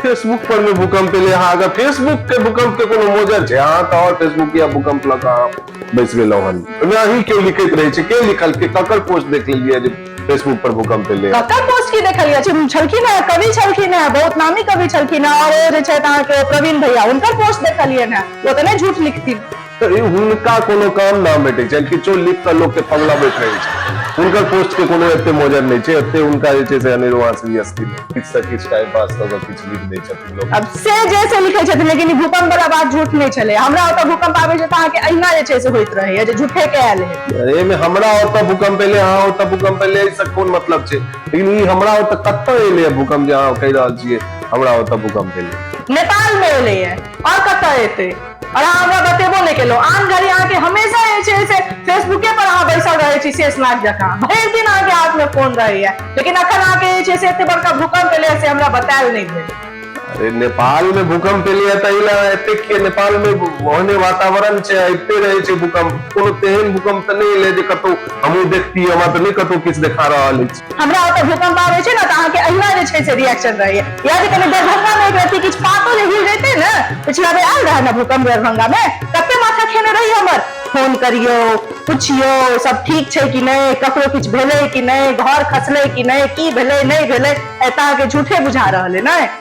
Facebook पर में भूकंप एलै। अहाँ अगर फेसबुक के भूकंप के कोनो मोजर छै? अहाँ तऽ आओर फेसबुक या भूकंप लऽ कऽ अहाँ बैस गेलहुँ हन। ओहिमे अहीं केओ लिखैत रहै छै? के लिखल के ककर पोस्ट देख लेलियै जे फेसबुक पर भूकंप एलै? ककर पोस्ट की देखलियै? छलखिन हेँ, कवि छलखिन हेँ, बहुत नामी कवि छलखिन हेँ, और ओ जे छथि अहाँके प्रवीण भैया, हुनकर पोस्ट देखलियनि हेँ। ओ तऽ नहि झूठ लिखथिन। तऽ ई हुनका कोनो काम नाम भेटै छनि, किछो लिख कऽ लोकके पगलबैत रहै छै। हुनकर पोस्ट के कोनो एते मोजर नहि छै, एते हुनका जे छै से अनेरो अहाँ सीरियसली किछु से किछु टाइम पास कऽ कऽ किछु लिख दै छथिन लोक। अब से जे से लिखै छथिन, लेकिन ई भूकंप वाला बात झूठ नहि छलै। हमरा ओतऽ भूकंप आबै छै तऽ अहाँके अहिना जे छै से होइत रहैया जे झूठे के आयल है। एहिमे हमरा ओतऽ भूकंप एलै, अहाँ ओतऽ भूकंप एलै, एहिसँ कोन मतलब छै? लेकिन ई हमरा ओतऽ कतऽ एलै भूकंप जे अहाँ कहि रहल छियै हमरा ओतऽ भूकंप एलै? नेपाल मे एलैया, आओर कतऽ एतै? और अहाँ हमरा बतेबो नहि केलहुँ। आन घड़ी अहाँके हमेशा जे छै से फेसबुके पर अहाँ बैसल रहै छी शेषनाग जकाँ, भरि दिन अहाँके हाथमे फोन रहैया, लेकिन अखन अहाँके जे छै से एते बड़का भूकंप एलै से हमरा बतायल नहि भेल। अरे, नेपाल में भूकंप एलै तऽ एहि लए एते किए? नेपाल में ओहने वातावरण छै, अबिते रहै छै भूकंप। कोनो तेहन भूकंप तऽ नहि एलै जे कतौ हमहूँ देखती। हमरा तऽ नहि कतौ किछु देखा रहल अछि। हमरा ओतऽ भूकंप आबै छै ने तऽ अहाँके अहिना जे छै से रिएक्शन रहैया, या जे कनि दरभंगा मे एक रत्ती किछु पातो जे हिल जैते ने। पिछला बेर आयल रहै ने भूकंप दरभंगा मे, कते माथा खेने रही हमर। फोन करियौ, पुछियौ सब ठीक छै कि नहि, ककरो किछु भेलै कि नहि, घर खसलै कि नहि, की भेलै नहि भेलै। एतऽ अहाँके झूठे बुझा रहल है, नहि?